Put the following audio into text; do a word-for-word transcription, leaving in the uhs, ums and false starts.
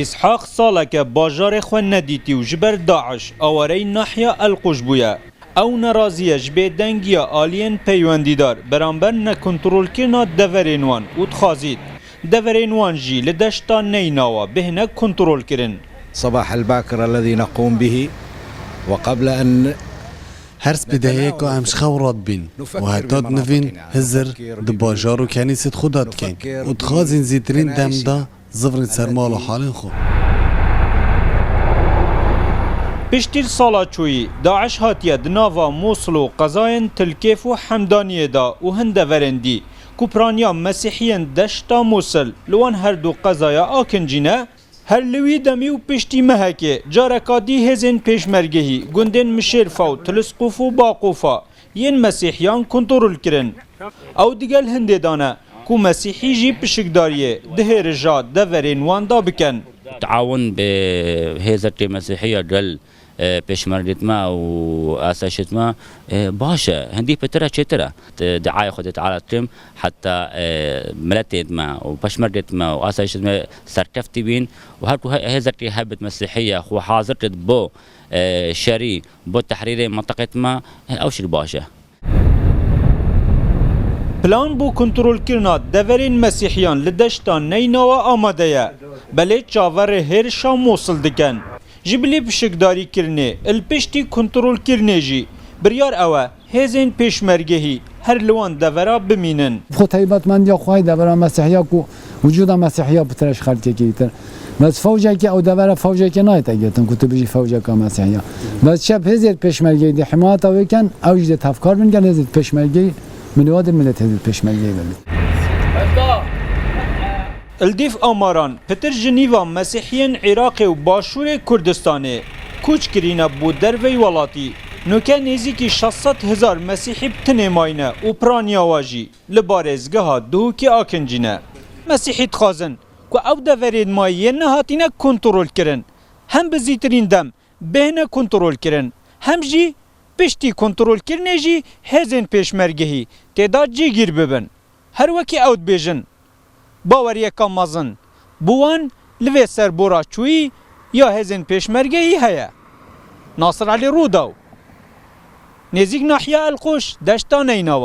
Îshaq saleke bajarê xwe nedîtî û ji ber DAIŞ awareyî nahiya El Quş bûye. Ew nerazî ye ji bêdengiya aliyên peywendîdar beramber nekontrolkirina deverên wan û dixwazît deverên wan jî li deşta Neynawa bihêne kontrolkirin. صباح الباكر الذي نقوم به وقبل أن Her spîdehiyê ku em ji xew radibîn û heta dinivîn hizir di bajar û kenîsêt xwe de dikin û dixwazin zîtirîn dem de zivirîn ser mal û halên xwe. Piştî sala çûyî, DAIŞ hatiye di nava Mûsil û qezayên Tilkêf û Hemdaniyê de û hin deverên dî ku piraniya Mesîhiyên deşta Mûsil li wan her du qezaya akincî ne, her li wî demî û piştî mehekê careka dî hêzên pêşmergehî gundên Mişêrfa û Tilisqûf û Baqûfa yên Mesîhiyan kontrol kirin. Ew digel hindê dane ku Mesîhî jî pişikdariyê di hêrişa deverên wan de bikin. Taawun bi hêzetê Mesîhiya gel, e, pêşmergêt me û asayişêt me, e, baş e. Hindî pitir e, çêtir e. Di, diayê Xwedê Teala dikim, heta, e, miletêt me û peşmergêt me û asayişêt me serkeftî bîn û her ku he-, hêzetê hebit Mesîhiya xwe hazir kit bo, e, şerî, bo tehrîrê mintiqêt me, e, ew şik baş e. Plan bo kontrolkirina deverên Mesîhiyan li deşta Neynawa amade ye, belê çaverê hêrişa Mûsil dikin. Ji bilî pişikdarîkirinê, li piştî kontrolkirinê jî biryar ew e, hêzên pêşmergehî her li wan devera bimînin. Xwe taybetmendiya xwe ye devera Mesîhiya ku wicûda Mesîhiya pitir e ji xelkekî dîtir. Bes fewcekê ew devera fewcekê nayête girtin ku tu bijî fewceka Mesîhiya. Bes çep hêzên pêşmergeyî dê himayeta wê ken, ew jî dê tevkar bin gel hêzên pêşmergeyî, min ê wa dê millet hêzên pêşmergeyî bibî. Li dîf amaran, pitir ji nîva Mesîhiyên Iraqê û Başûrê Kurdistanê kûç kirîne bo derveyî welatî. Nuke nêzîkî şeş sed hezar Mesîhî bi tinê mayne û piraniya wa jî li parêzgeha Duhokê akincî ne. Mesîhî dixwazin ku ew deverên mayî yên nehatîne kontrol kirin, hem bi zîtirîn dem bihêne kontrol kirin, hem jî piştî kontrolkirinê jî hêzên pêşmergehî tê de cîgîr bibin. Her wekî ew dibêjin, baweriyeka mezin bo wan li vê serbora çûyî ya hêzên pêşmergehî heye. Nasir Elî Rûdaw, nêzîk nahiya Elqûş, deşta Neynawa.